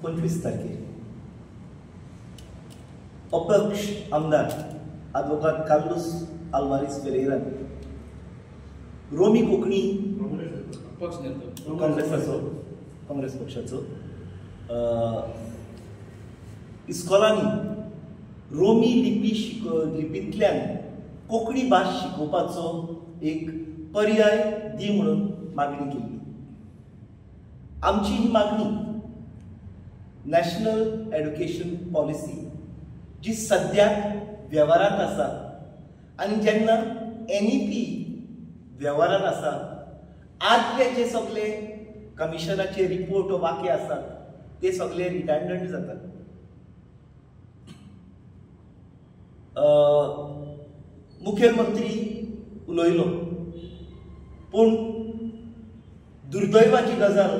25 तारखेर अपक्ष आमदार आदवोगाद कार्लूस आल्वारीस फेरेरान रोमी कोंकणी काँग्रेस पक्षाचो इस्कॉलांनी रोमी लिपी लिपींतल्यान कोंकणी भास शिकोवपाचो एक पर्याय दी म्हणून मागणी केल्ली. आमची ही मागणी नॅशनल एड्युकेशन पॉलिसी जी सद्याक वेव्हारांत आसा आनी जेन्ना NEP वेव्हारांत आसा, आदले जे सगळे कमिशनाचे रिपोर्ट वाक्य आसात ते सगळे रिडंडंट जातात. मुखेलमंत्री उलयलो, पूण दुर्दैवाची गजाल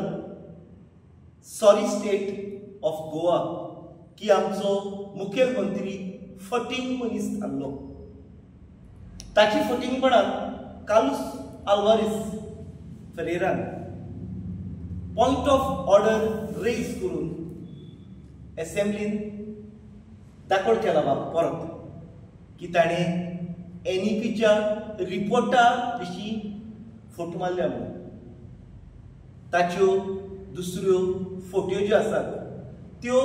सॉरी स्टेट ऑफ गोवा की आमचो मुखेलमंत्री फटींग मनीस थारलो. ताची फटींगपणान कार्लूस आल्वारीस फेरेरान पॉयंट ऑफ ऑर्डर रेज करून एसेंब्लीन दाखोड केला बाब परत की ताणें NEPच्या रिपोर्टा विशीं फोट मारल्या म्हणून. ताच्यो दुसऱ्यो फोट्यो ज्यो आसात त्यो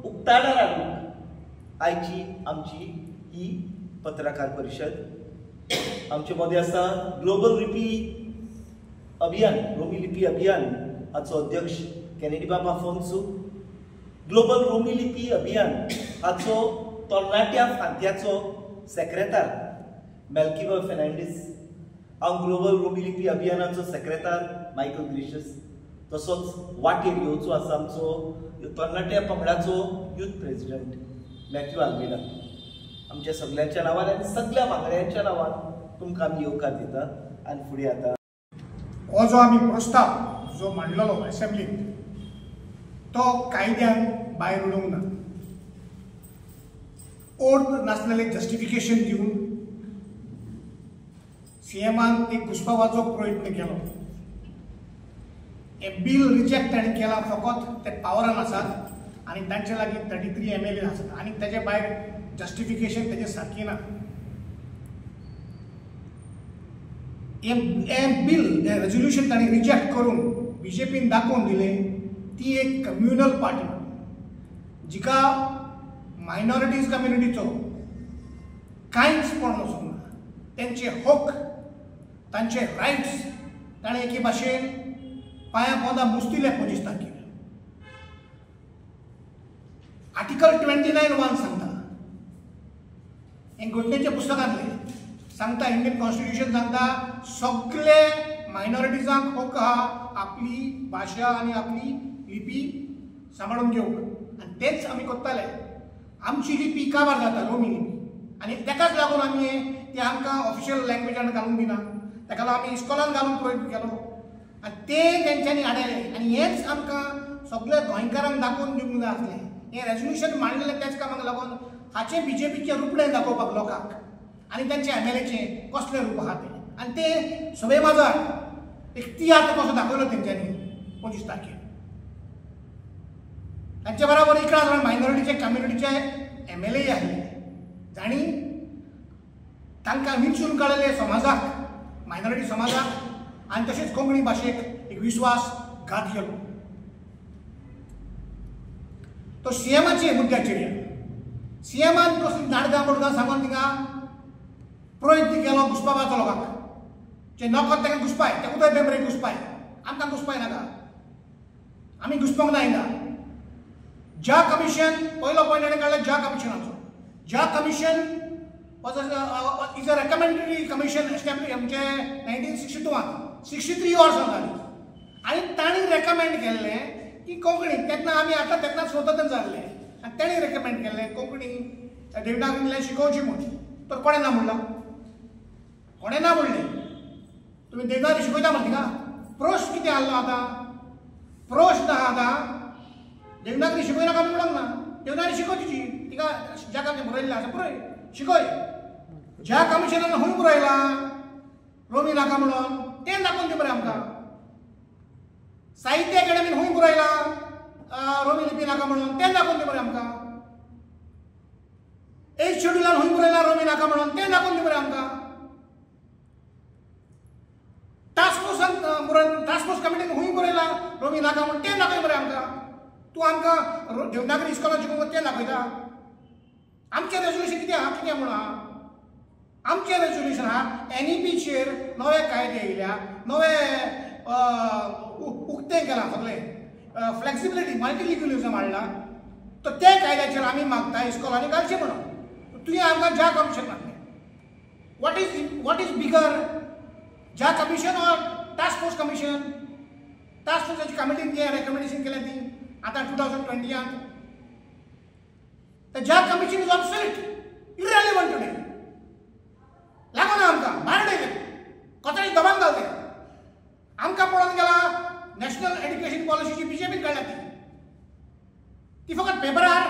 उक्ताडार हाडूंक आयची आमची ही पत्रकार परिशद. आमचे मदें आसा ग्लोबल लिपी अभियान, रोमी लिपी अभियान हाचो अध्यक्ष कॅनेडी बाबा आफोन्सो, ग्लोबल रोमी लिपी अभियान हाचो तरणाट्या फांत्याचो सेक्रेतार मेल्किबॉय फेर्नांडीस, हांव ग्लोबल रोमी लिपी अभियानाचो सेक्रेतार मायकल ग्रेशस, तसोच वाटेर येवचो आसा आमचो तरणाट्या पंगडाचो यूथ प्रेजिडंट मॅथ्यू आल्मेडा. आमच्या सगल्यांच्या नांवान आनी सगल्या वांगड्यांच्या नांवान तुमकां आमी येवकार दिता आनी फुडें आतां हो जो आमी प्रस्ताव जो मांडलेलो एसेंब्लीत तो कायद्यान भायर उडोवंक ना. ओर्द नासलेलें जस्टिफिकेशन दिवन सीएमान एक घुसपावाचो प्रयत्न केलो. हें बील रिजेक्ट ताणें केलां फकत ते पावरान आसात आनी तांचे लागीं 33 MLA आसात आनी ताजे भायर जस्टिफिकेशन तेजें सारकें ना. हें बील, हें रेजोल्युशन ताणें रिजेक्ट करून बीजेपीन दाखोवन दिलें ती एक कम्युनल पार्टी जिका मायनॉरिटीज कम्युनिटीचो कांयच पडोन वचूंक ना. तेंचे हक, तांचे रायट्स ताणें एके भाशेन पांया पोंदा मुस्तिले 25 तारखेर. आर्टिकल 29(1) सांगता, हें घटनेच्या पुस्तकांतलें सांगता, इंडियन कॉन्स्टिट्युशन सांगता सगळे मायनॉरिटीजांक हक आहा आपली भाशा आनी आपली लिपी सांबाळून घेवंक, आनी तेंच आमी करताले. आमची लिपी काबार जाता, रोमी लिपी, आनी तेकाच लागून आमी हें ती आमकां ऑफिशियल लँग्वेजान घालूंक दिना, ताका लागून आमी इस्कॉलान घालूंक प्रयत्न केलो आनी ते तेंच्यांनी हाडलें. आनी हेंच आमकां सगळ्या गोंयकारांक दाखोवन दिवंक जाय आसलें. हें रेजोल्युशन मांडलेलें त्याच कामाक लागून हाचें बीजेपीचें रुपडें दाखोवपाक लोकांक आनी तेंच्या MLAचें कसलें रूप आहा तें, आनी तें सभे माजार एक तियात्र कसो दाखयलो तेंच्यांनी 25 तारखेर. तांचे बराबर 11 जाण मायनॉरिटीचे कम्युनिटीचे MLA आसले जांणी तांकां विंचून काडलेले समाजाक, मायनॉरिटी समाजाक आनी तशेंच कोंकणी भाशेक एक विश्वास घात केलो. तो सीएमाचे मुद्द्याचेर या सीएमान कसली नाडगां मुडगां सांगून थिंगा प्रयत्न केलो घुसपाचो लोकांक, जे नोकर तांकां घुसपाय, ते उदय भेंब्रे घुसपाय, आमकां घुसपाय नाका, आमी घुसपोंक ना हिंगा. ज्या कमिशन पयलो पॉयंट हाणें काडला ज्या कमिशनाचो, ज्या commission was is a recommendatory commission establish आमचे 1962 63 वर्सां जालीं आनी तांणी रेकमेंड केल्लें की कोंकणी तेन्ना आमी आतां तेन्ना स्वतंत्र जाल्ले आनी तांणी रेकमेंड केल्लें कोंकणी देवनागरींतल्यान शिकोवची म्हूण. तर कोणें ना म्हणलां, कोणें ना म्हणलें तुमी देवनागरी शिकयता म्हणटा थिंगा. प्रश्न कितें आहलो आतां, प्रश्न आहा आतां देवनागरी शिकयनाका आमी म्हणूंक ना, देवनागरी शिकोय तुजी तिका ज्या कामाचें बरयल्लें आसा बरय शिकय. ज्या कमिशनान खंय बरयलां रोमी नाका म्हणून तें दाखोवन दी बरें आमकां. साहित्य अकाडेमीन खंय बरयलां रोमी लिपी नाका म्हणून तें दाखोवन दी मरे आमकां. एट शेड्युलान खंय बरयलां रोमी नाका म्हणून तें दाखोवन दी मरे आमकां. टास्क फोर्सान टास्क फोर्स कमिटीन खंय बरयलां रोमी नाका म्हणून तें दाखय मरे आमकां. तूं आमकां देवनागरी इस्कॉलान शिकोवंक तें दाखयता. आमचें रेजोल्युशन कितें आहा कितें म्हणून आहा आमचें रेजोल्युशन आहा एनईपीचेर नवे कायदे येयल्या, नवे उक्तें केलां सगळें, फ्लेक्सिबिलिटी मल्टिलिंग्युअलिझम हाडला, तर ते कायद्याचेर आमी मागता इस्कॉलांनी घालचें म्हणून. तुवें आमकां ज्या कमिशन मागलें, what is bigger, Jha commission or task force commission? Task फोर्साची कमिटीन जें रेकमेंडेशन केलें ती आतां 2020 The Jha Commission is obsolete, irrelevant today. लागना आमकां भायर उडयलें, कचऱ्याचे दबान घालते. आमकां पळोवन गेला नॅशनल एड्युकेशन पॉलिसीची बीजेपीन काडल्या ती, ती फकत पेपरार,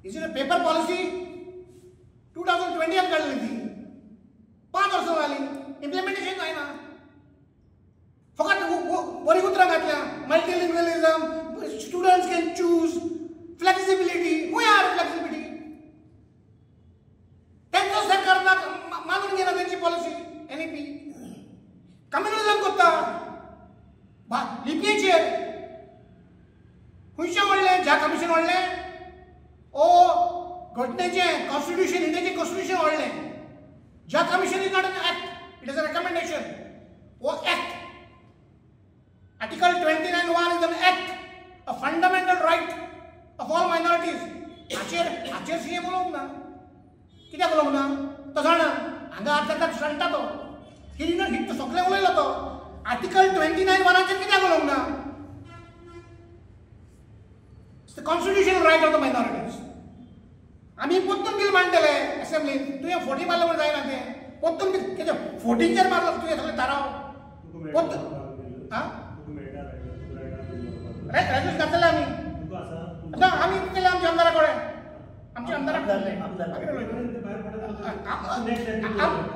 is it a paper policy? 2020 काडलेली ती, 5 वर्सां जालीं इम्प्लिमेंटेशन जायना. फकत बरीं उतरां घातल्या, multilingualism, students can choose, flexibility. खंय आहा फ्लेक्सिबिलिटी? तेंचो सरकार मानून घेना तेंची पॉलिसी एनईपी. कम्युनलिझम करता लिपयेचेर. खंयचें व्हडलें ज्या कमिशन व्हडलें ओ घटनेचें कॉन्स्टिट्युशन, इंडियाचें कॉन्स्टिट्युशन व्हडलें. Jha commission is not an act, it is a recommendation. हो act article 29(1) is an act, a fundamental right of all minorities. हाचेर हाचेर सीएम उलोवंक ना. कित्याक उलोवंक ना? तो जाणा हांगा आतां ताका सांगता तो ही तो सगळें उलयलो तो. आर्टिकल 29(1) कित्याक उलोवंक ना? It's the constitutional right of the minorities. आमी पोत्तून बील मांडटले एसेंब्लीन. तुवें फोटी मारलें म्हूण जायना तें, पोत्तून बील कितें फोटींचेर मारलो तुवें सगळें थाराव पोत्तून. आं रेजोल्युशन घातलें आमी, ना आमी केलें आमच्या आमदारा कडेन, आमच्या आमदाराक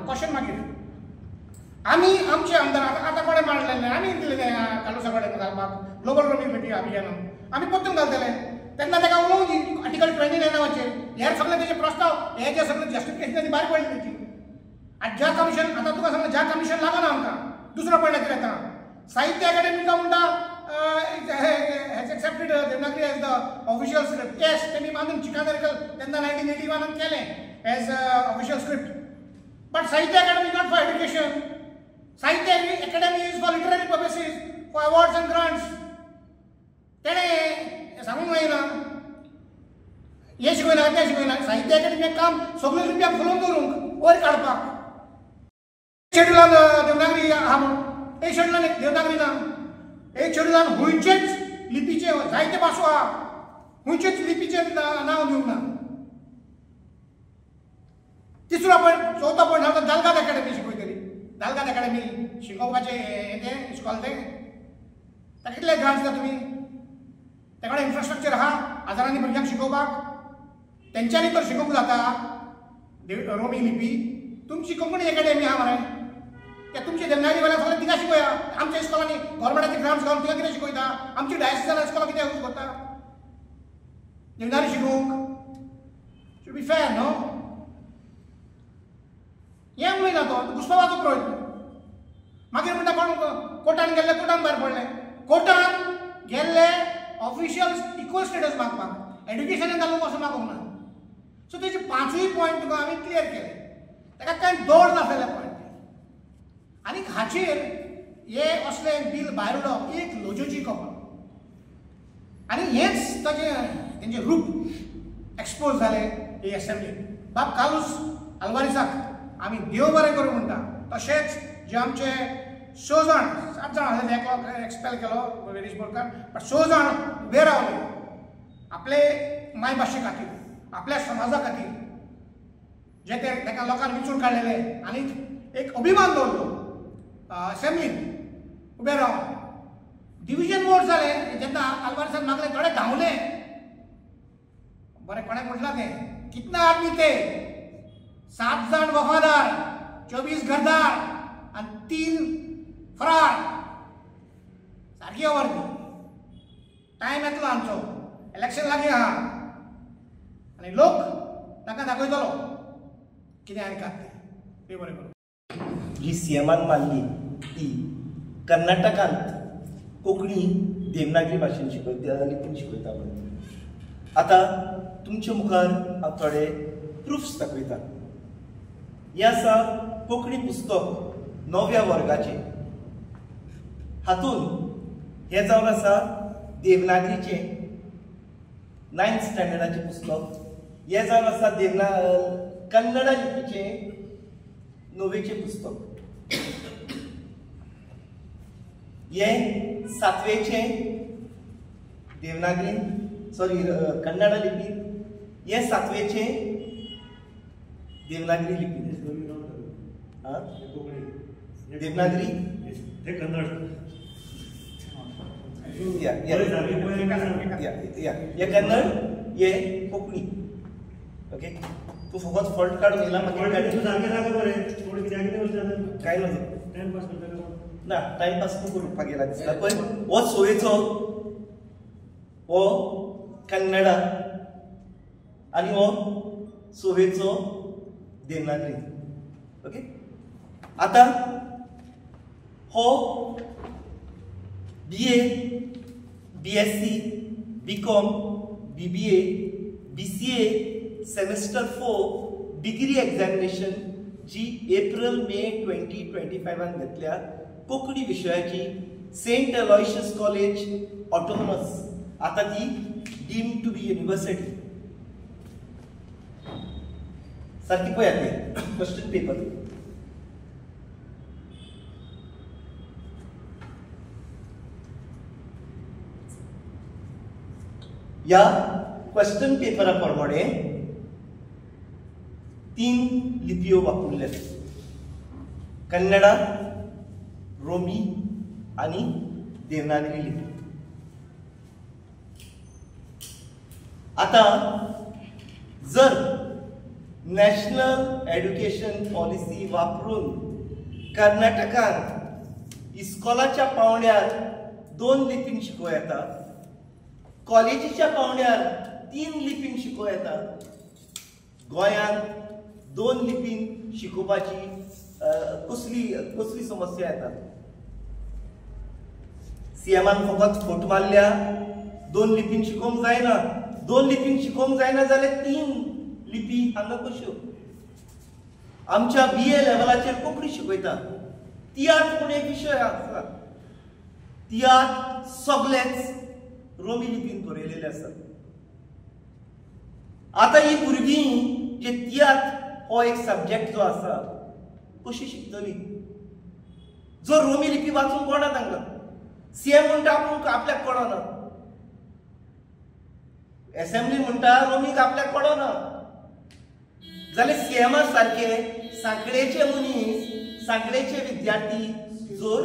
क्वेश्चन मागीर आमी आमचे आमदार आतां कोणें मांडलें आमी दिलें तें कालुसा कडेन घालपाक ग्लोबल रोमी मिटी अभियानान आमी परतून घालतले. तेन्ना ताका उलोवंक दी आर्टिकल 29 हेर सगळे तेजे प्रस्ताव हे जे सगळे जस्टिफिकेशन भायर पडली तेची. आनी ज्या कमिशन आतां तुका सांगलें ज्या कमिशन लागना आमकां. दुसरो पडला कितें आतां साहित्य अकादेमी काय म्हणटा has accepted Devanagari as the official script. Yes, तेमी मानून चिकानरिकल तेन्ना 1981 केलें as official script. But Sahitya Akademi is not for education. Sahitya Akademi is for literary purposes, for awards and grants. तेणें सांगूंक जायना हें शिकयना तें शिकयना. साहित्य अकादेमी काम सगळ्यो रुपया फुलोवन दवरूंक वयर काडपाक. शेड्युलान देवनागरी आहा म्हूण, एक शेड्युलान देवनागरी ना, एक शेड्युलान खंयचेच लिपीचे जायते भासो आहा, खंयचेच लिपीचें नांव दिवंक ना. तिसरो पॉयंट, चवथो पॉयंट सांगता दालगाद अकादेमी शिकयतली. दालगाद अकादेमी शिकोवपाचें हें तें इस्कॉल तें ताका कितले ग्रांट्स दिता तुमी? तेका कडेन इन्फ्रास्ट्रक्चर आहा हजारांनी भुरग्यांक शिकोवपाक? तेंच्यांनी तर शिकोवंक जाता रोमी लिपी. तुमची कोंकणी अकादेमी आहा मरे, ते तुमचे देवनागरी वाल्या सगळें तिका शिकया. आमच्या इस्कॉलांनी गव्हर्मेंटाचे ग्रांट्स घालून तिका कितें शिकयता? आमची डायसिसान इस्कॉलां कितें यूज करता देवनागरी शिकोवंक? Should be fair न्हू. हें उलयना तो घुसपाचो प्रयत्न. मागीर म्हणटा कोण कोर्टान गेल्ले, कोर्टान भायर पडले. कोर्टान गेल्ले ऑफिशियल्स इक्वल स्टेटस मागपाक, एड्युकेशनान घालूंक असो मागूंक ना. सो तेजे 5 पॉयंट तुका आमी क्लियर केले, ताका कांय दोड नासलेले पॉयंट. आनी हाचेर हे असलें बील भायर उडोवप एक लजेची खबर. आनी हेंच ताजें तेंचें रूप एक्सपोज जालें हे एसेंब्लीन. बाब कार्लूस आल्वारीसाक आमी देव बरें करूं म्हणटा. तशेंच जे आमचे 6 जाण 7 जाण आसले, एकलो एक्सपेल केलो वेरीश बोरकार, बट 6 जाण उबे रावले आपले मायभाशे खातीर, आपल्या समाजा खातीर, जे ते ताका लोकांक विचून काडलेले आनी एक अभिमान दवरलो असेंब्लीन उबे रावन. डिविजन वोट जालें जेन्ना आल्वारीसान मागलें, थोडे धांवले. बरें कोणें म्हटलां तें, कितना आदमी ते 7 जाण वफादार, 24 गद्दार आनी 3 फरार. सारकी खबर ती. टायम येतलो आमचो. इलेक्शन लागीं आहा आनी लोक तांकां दाखयतलो कितें आनी कात तें. बरें करूं. जी सीएमान मारली ती कर्नाटकांत कोंकणी देवनागरी भाशेन शिकयता, लिपीन शिकयता म्हणून. आतां तुमचे मुखार हांव थोडे प्रुफ्स दाखयता. हें आसा कोंकणी पुस्तक 9व्या वर्गाचें. हातूंत हें जावन आसा देवनागरीचें 9th स्टँडर्डाचें पुस्तक. हें जावन आसा कन्नडा लिपीचें 9वेचें पुस्तक. हें 7वेचें देवनागरीन, सॉरी कन्नडा लिपीन. हें 7वेचें देवनागरी लिपीन. देवनागरी कन्नड हे कन्नड, हे कोंकणी. ओके, तूं फकत फॉल्ट काडून येयला मागीर काय नजो ना टायमपास तूं करूपाक गेला दिसता. पळय हो सोयेचो, हो कन्नडा आनी हो सोवेचो देवनागरी. ओके, आतां हो BA, BSc, BCom, BBA, BCA semester 4 degree examination जी एप्रिल मे 2025 घेतल्या कोंकणी विशयाची सेंट एलॉयशियस कॉलेज ऑटोनॉमस, आतां ती डीम्ड टू बी युनिवर्सिटी. सारकी पळयात ते क्वेश्चन पेपर. ह्या क्वेश्चन पेपरा प्रमाणे 3 लिपयो वापरल्यात, कन्नडा, रोमी आनी देवनागरी लिपी. आतां जर नॅशनल एड्युकेशन पॉलिसी वापरून कर्नाटकांत इस्कॉलाच्या पावंड्यार 2 लिपीन शिकोवं येता, कॉलेजीच्या पावंड्यार 3 लिपीन शिकोवं येता, गोंयांत 2 लिपीन शिकोवपाची कसली कसली समस्या येता? सीएमान फकत फोट मारल्या, 2 लिपीन शिकोवंक जायना. 2 लिपीन शिकोवंक जायना जाल्यार 3 लिपी हांगा कश्यो? आमच्या BA लेवलाचेर कोंकणी शिकयता, तियात्र म्हूण एक विशय आसा, तियात्र सगळेच रोमी लिपीन बरयलेले आसात. आतां ही भुरगीं जे तियात्र हो एक सब्जेक्ट जो आसा कशी शिकतली जो रोमी लिपी वाचूंक कळना तांकां? सीएम म्हणटा आपूण आपल्याक कळना, एसेंब्ली म्हणटा रोमीक आपल्याक कळना, जाल्यार सीएमा सारके सांकळेचे मनीस, सांकळेचे विद्यार्थी जर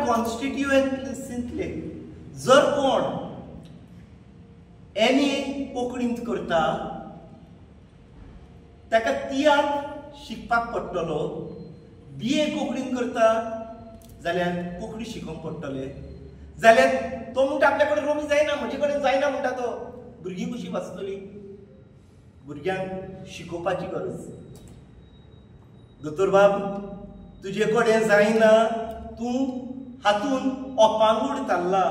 कॉन्स्टिट्युएन्सींतले जर कोण एम ए कोंकणींत करता ताका तियात्र शिकपाक पडटलो, BA कोंकणींत करता जाल्यार कोंकणी शिकोवंक पडटले. जाल्यार तो म्हणटा आपल्या कडेन रोमी जायना, म्हजे कडेन जायना म्हणटा तो, भुरगीं कशीं वाचतलीं? भुरग्यांक शिकोवपाची गरज. दोतोर बाब, तुजे कडेन जायना, तूं हातून अपांगूळ थारला,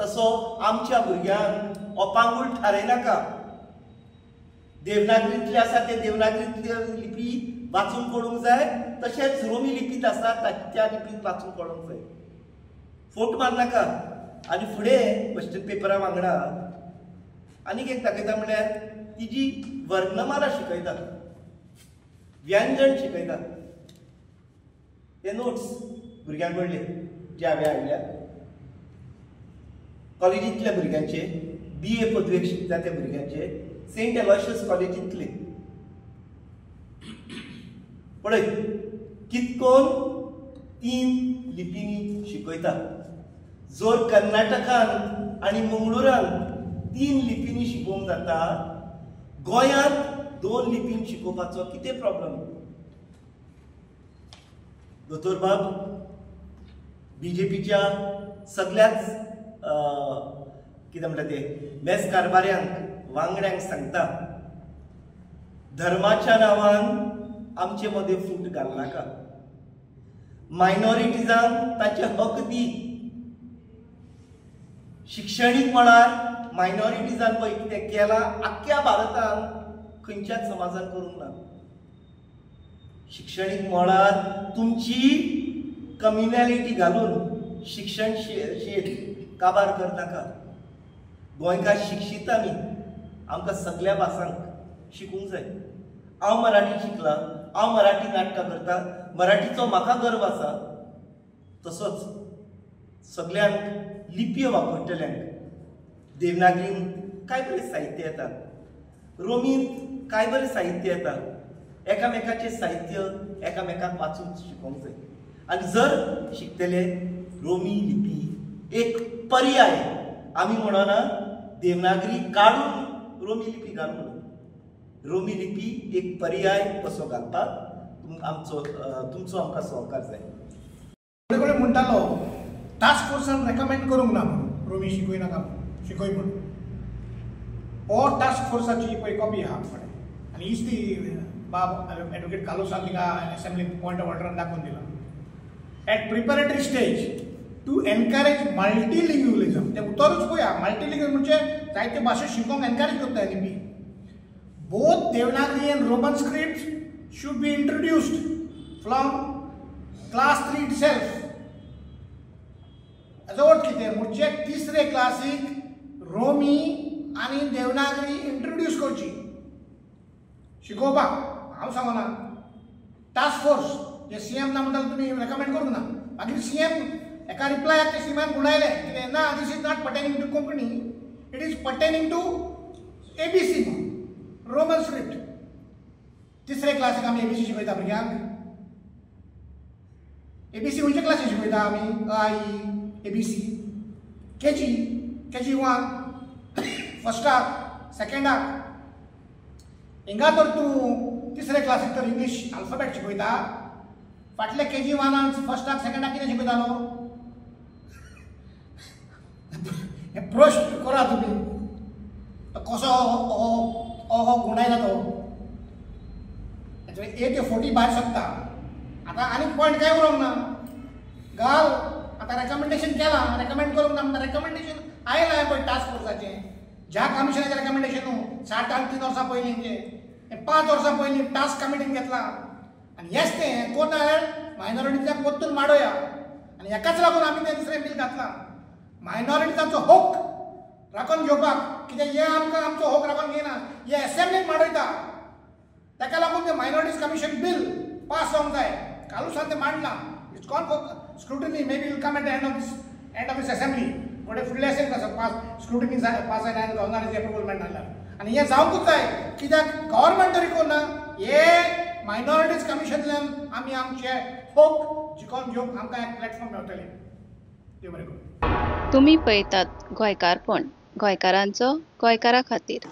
तसो आमच्या भुरग्यांक अपांगूळ थारयनाका. देवनागरींतले आसा ते देवनागरींतले लिपी वाचूंक कळूंक जाय, तशेंच रोमी लिपींत आसा त्या लिपींत वाचूंक कळूंक जाय. फोट मारनाका. आनी फुडें क्वेश्चन पेपरा वांगडा आनीक एक दाखयता म्हळ्यार तिजी वर्णमाला शिकयता, व्यंजन शिकयता. ते नोट्स भुरग्यां कडले जे हांवें हाडल्या कॉलेजींतल्या भुरग्यांचे, BA पदवेक शिकता त्या भुरग्यांचे, सेंट एलॉयशियस कॉलेजींतले. पळय कितकोन 3 लिपींनी शिकयता. जर कर्नाटकांत आनी मंगळुरांत 3 लिपींनी शिकोवंक जाता, गोंयांत 2 लिपीन शिकोवपाचो कितें प्रॉब्लम? दोतोर बाब, बीजेपीच्या सगळ्याच कितें म्हणटा ते मेस कारभाऱ्यांक वांगड्यांक सांगता, धर्माच्या नांवान आमचे मदें फूट घालनाका. मायनॉरिटीजांक ताचे हक दी. शिक्षणीक मळार मायनॉरिटीजान पळय कितें केलां आख्ख्या भारतान खंयच्याच समाजान करूंक ना. शिक्षणीक मळार तुमची कम्युनॅलिटी घालून शिक्षण शेत काबार करनाका. गोंयकार शिक्षीत आमी, आमकां सगळ्या भासांक शिकूंक जाय. हांव मराठी शिकलां, हांव मराठी नाटकां करता, मराठीचो म्हाका गर्व आसा. तसोच सगल्यांक लिपयो वापरतल्यांक देवनागरीन कांय बरें साहित्य येता, रोमीन कांय बरें साहित्य येता. एकामेकाचें साहित्य एकामेकाक वाचूंक शिकोवंक जाय. आनी जर शिकतले रोमी लिपी एक पर्याय, आमी म्हणना देवनागरी काडून रोमी लिपी घाल म्हणून, रोमी लिपी एक पर्याय कसो घालपाक आमचो तुमचो आमकां सहकार जाय. कडेन कडेन म्हणटालो टास्क फोर्सान रेकमेंड करूंक ना म्हणून रोमी शिकय नाका म्हणून, शिकय म्हणून. हो टास्क फोर्साची पळय कॉपी आहा आमचे कडेन आनी हीच ती बाब एडवोकेट कार्लुसान तिका असेंब्लीन पॉयंट ऑफ ऑर्डरान दाखोवन दिला. At preparatory stage to encourage multilingualism, तें उतरूच पळया, मल्टीलिंग्युअल म्हणजे जायते भाशा शिकोवंक एनकरेज करता लिपी. Both Devanagari and Roman script should be introduced from class 3 itself. हाजो अर्थ कितें म्हणजे तिसरे क्लासीक रोमी आनी देवनागरी इंट्रोड्यूस करची शिकोवपाक. हांव सांगना टास्क फोर्स जे सी एम ना म्हणटाले तुमी रेकमेंड करूंक ना. मागीर सी एम एका रिप्लायाक ते सी एमान गुणायलें कितें ना, this is not pertaining to Konkani, it is pertaining to A B C Roman script. तिसरे क्लासीक आमी ए बी सी शिकयता भुरग्यांक. ए बी सी खंयच्या क्लासीक शिकयता आमी? अ आ इ A B C, K G, K G 1, फर्स्टाक, सेकेंडाक. हिंगा तर तूं तिसरे क्लासीक तर इंग्लीश अल्फाबेट शिकयता, फाटले के जी 1 फर्स्टाक सेकेंडाक कितें शिकयतालो? हें प्रश्न करा तुमी, कसो हो गुणायला तो ए ते 40 भायर शकता. आतां आनीक पॉयंट कांय उरोंक ना. घाल आतां रेकमेंडेशन केलां, रेकमेंड करूंक ना म्हणटा रेकमेंडेशन आयलां पळय टास्क फोर्साचें, ज्या कमिशनाचें रेकमेंडेशन न्हू 7 आनी 3 वर्सां पयलींचें, 5 वर्सां पयलीं टास्क कमिटीन घेतलां. आनी हेंच तें कोण जाल्यार मायनॉरिटीच्याक परतून माडोया आनी हेकाच लागून आमी तें दुसरें बील घातलां, मायनॉरिटीजांचो हक राखून घेवपाक. कित्याक हे आमकां आमचो हक राखून घेयना, हे एसेंब्लीन माडयता. ताका लागून तें मायनॉरिटीज कमिशन बील पास जावंक जाय. कालूसान तें मांडलां, it's gone for scrutiny, maybe will come at the end of this assembly. फुडें फुडलें असेंब्ली आसा पास स्क्रुटनी पास जायना आनी गव्हर्नराची एप्रुवल मेळना जाल्यार. आनी हें जावंकूच जाय कित्याक गव्हर्मेंट तरी कोण ना, हे मायनॉरिटीज कमिशनल्यान आमी आमचे हक जिखोवन घेवंक आमकां एक प्लॅटफॉर्म मेळटलें. देव बरें करूं. तुमी पळयतात गोंयकारपण, गोंयकारांचो गोंयकारा खातीर.